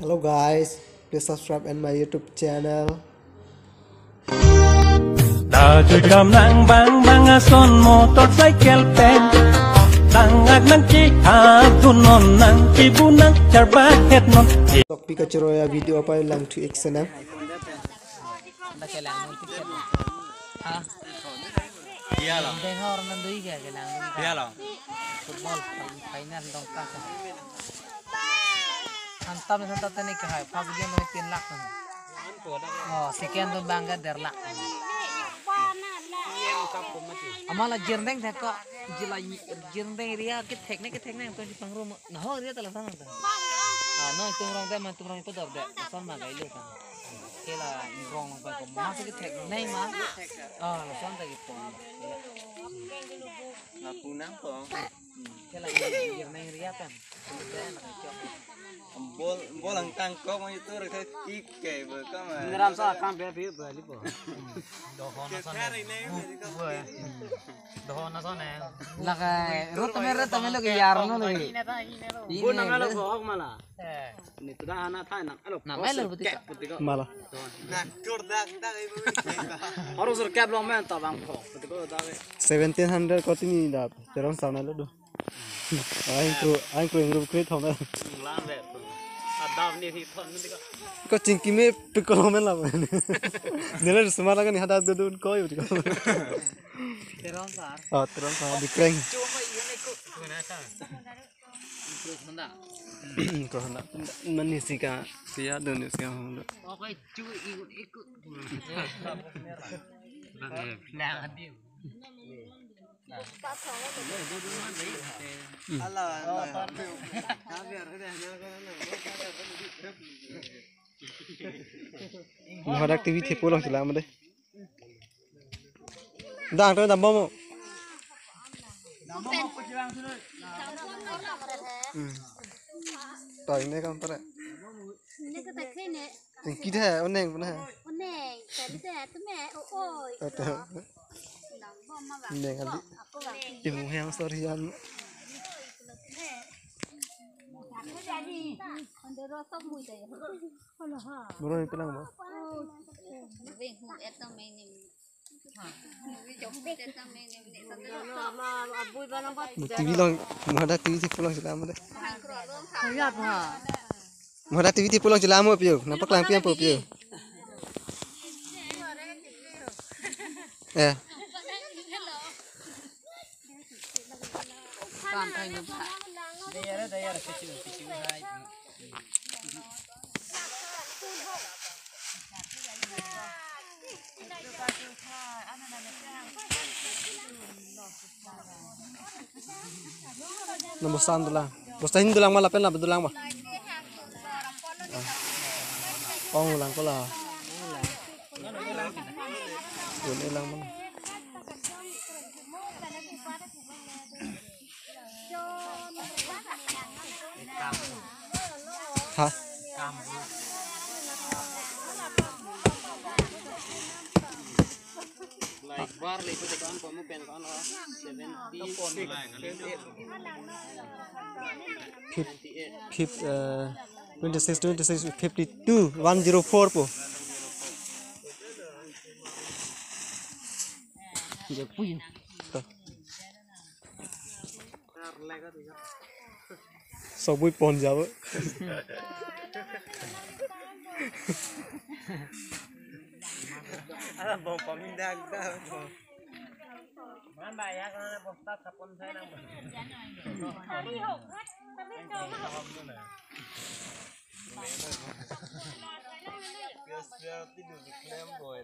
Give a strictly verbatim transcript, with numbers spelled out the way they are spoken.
Hello guys, please subscribe on my YouTube channel. Daju jam nang bang bang ason motorcycle pen. Tangak nang ki adunon nang kibu nang charba het non. Tok pi kachoro ya video apa lang thu ek senang. Anda kelang nang tiket. Ha? Iya lo. Deng hor nang dui ke kelang nang. Iya lo. Football final dong ka. Antam ni santa tani ke hai, pavilion ni tin lakh. Oh, second tu bangga der lakh. Amala jirneng thek ko, jila jirneng ria ke thek ne ke thek ne to jipang rum. Na ho ria tala sana ta. Ah, no tum rong de ma tum rong ko dor de. Son ma gai lo ta. Kela rong pa ko ma ke thek ne ma. Ah, na son ta ke pon. Na punang ko. Kela jirneng ria kan. Bol, bol ang tangkok mo itu rek kik ke bo kama. Neram sa kam be be bali bo. Doho na son. Doho na son. Lakai rut me rut me lo ke yar no lo. Bol na melo bohok mala. Ni tu dah anak thai nak. Alo. Na melo betul. Mala. Na kurdak tak ibu. Harus rekap long men tabang ko. Betul ko dah. Seventeen hundred ko tini dap. Terong sana lo do. Ang kru, ang kru ingrup krit hong. Lang le. Adam ni hi thon ni ko. Ko chingki me pikolo men la. Nila semar laga ni hadas dodun ko yo. Terong sar. Oh, terong sar di kreng. Ko handa. Ko handa. Mani sika sia dun sika hong. Okay, chu ikut ikut. Lang adim. Mahadak T V thepo lang sila mo de. Dang to dam mo. Hmm. Toy ne kam pare. Ini kita kene. Tingki deh, oneng pun hai. Oneng, tadi deh, tu me, oh, oi. Ata. Nang bom ma bang. Neng ali. Apa bang? Timu yang sorian. Aku jadi. Ando rosok mui deh. Alah ha. Bro, ini pelang ba. Oh. Bing hu eto menim. Mo T V long, mo ada T V si pulang sila mo de. Kaya ba. Mo ada T V si pulang sila mo pio, nampak lang pio po pio. Eh. Kan thai no ba. Dayar dayar kecil kecil hai. Na bosta an dolang. Bosta hin dolang ma lapen lapen dolang ba. Ah. Ong lang ko la. Dun lang ma. Ha? Like bar le ko kan ko mo pen kan seventy. Fif-, fif-, eh, twenty-six, twenty-six, fifty-two, one zero four po. Dia pun. Sobui pon jabo. Ala bong pamindak dah. Man ba ya kana bosta sapon sai nang. Yes, ya, tidur di klem boy.